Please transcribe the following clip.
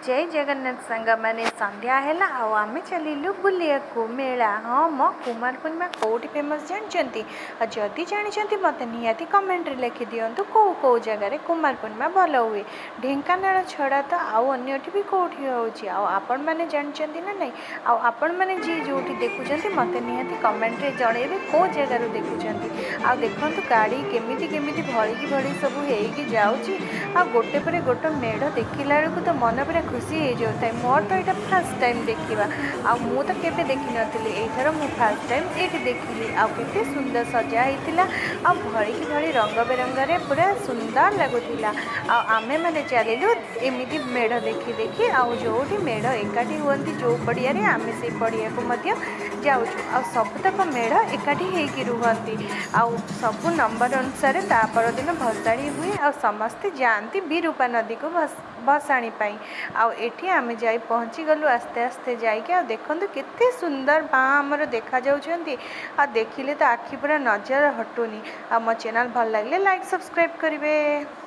ଜୟ ଜଗନ୍ନାଥ ସାଙ୍ଗମାନେ। ସନ୍ଧ୍ୟା ହେଲା ଆଉ ଆମେ ଚାଲିଲୁ ବୁଲିବାକୁ ମେଳା। ହଁ ମ, କୁମାର ପୂର୍ଣ୍ଣିମା କେଉଁଠି ଫେମସ୍ ଜାଣିଛନ୍ତି? ଆଉ ଯଦି ଜାଣିଛନ୍ତି, ମୋତେ ନିହାତି କମେଣ୍ଟରେ ଲେଖିଦିଅନ୍ତୁ, କେଉଁ କେଉଁ ଜାଗାରେ କୁମାର ପୂର୍ଣ୍ଣିମା ଭଲ ହୁଏ। ଢେଙ୍କାନାଳ ଛଡ଼ା ତ ଆଉ ଅନ୍ୟଠି ବି କେଉଁଠି ହେଉଛି? ଆଉ ଆପଣମାନେ ଜାଣିଛନ୍ତି ନା ନାହିଁ? ଆଉ ଆପଣମାନେ ଯିଏ ଯେଉଁଠି ଦେଖୁଛନ୍ତି, ମୋତେ ନିହାତି କମେଣ୍ଟରେ ଜଣେଇବେ କେଉଁ ଜାଗାରୁ ଦେଖୁଛନ୍ତି। ଆଉ ଦେଖନ୍ତୁ, ଗାଡ଼ି କେମିତି କେମିତି ଭଳିକି ଭଳି ସବୁ ହେଇକି ଯାଉଛି। ଆଉ ଗୋଟେ ପରେ ଗୋଟେ ମେଢ଼ ଦେଖିଲା ବେଳକୁ ତ ମନ ପୁରା ଖୁସି ହେଇଯାଉଥାଏ। ମୋର ତ ଏଇଟା ଫାର୍ଷ୍ଟ ଟାଇମ୍ ଦେଖିବା ଆଉ ମୁଁ ତ କେବେ ଦେଖିନଥିଲି। ଏଇଥର ମୁଁ ଫାର୍ଷ୍ଟ ଟାଇମ୍ ଏଇଠି ଦେଖିଲି। ଆଉ କେତେ ସୁନ୍ଦର ସଜା ହେଇଥିଲା ଆଉ ଭଳିକି ଭଳି ରଙ୍ଗ ବେରଙ୍ଗରେ ପୁରା ସୁନ୍ଦର ଲାଗୁଥିଲା। ଆଉ ଆମେମାନେ ଚାଲିଲୁ ଏମିତି ମେଢ଼ ଦେଖି ଦେଖି। ଆଉ ଯେଉଁଠି ମେଢ଼ ଏକାଠି ହୁଅନ୍ତି, ଯେଉଁ ପଡ଼ିଆରେ, ଆମେ ସେଇ ପଡ଼ିଆକୁ ମଧ୍ୟ ଯାଉଛୁ। ଆଉ ସବୁତକ ମେଢ଼ ଏକାଠି ହେଇକି ରୁହନ୍ତି ଆଉ ସବୁ ନମ୍ବର ଅନୁସାରେ ତା ପରଦିନ ଭସାଣି ହୁଏ ଆଉ ସମସ୍ତେ ଯାଆନ୍ତି ବିରୂପା ନଦୀକୁ ଭସାଣି ପାଇଁ। ଆଉ ଏଠି ଆମେ ଯାଇ ପହଞ୍ଚିଗଲୁ ଆସ୍ତେ ଆସ୍ତେ ଯାଇକି। ଆଉ ଦେଖନ୍ତୁ, କେତେ ସୁନ୍ଦର ମା ଆମର ଦେଖାଯାଉଛନ୍ତି। ଆଉ ଦେଖିଲେ ତ ଆଖି ପୁରା ନଜର ହଟୁନି। ଆଉ ମୋ ଚ୍ୟାନେଲ୍ ଭଲ ଲାଗିଲେ ଲାଇକ୍, ସବସ୍କ୍ରାଇବ୍ କରିବେ।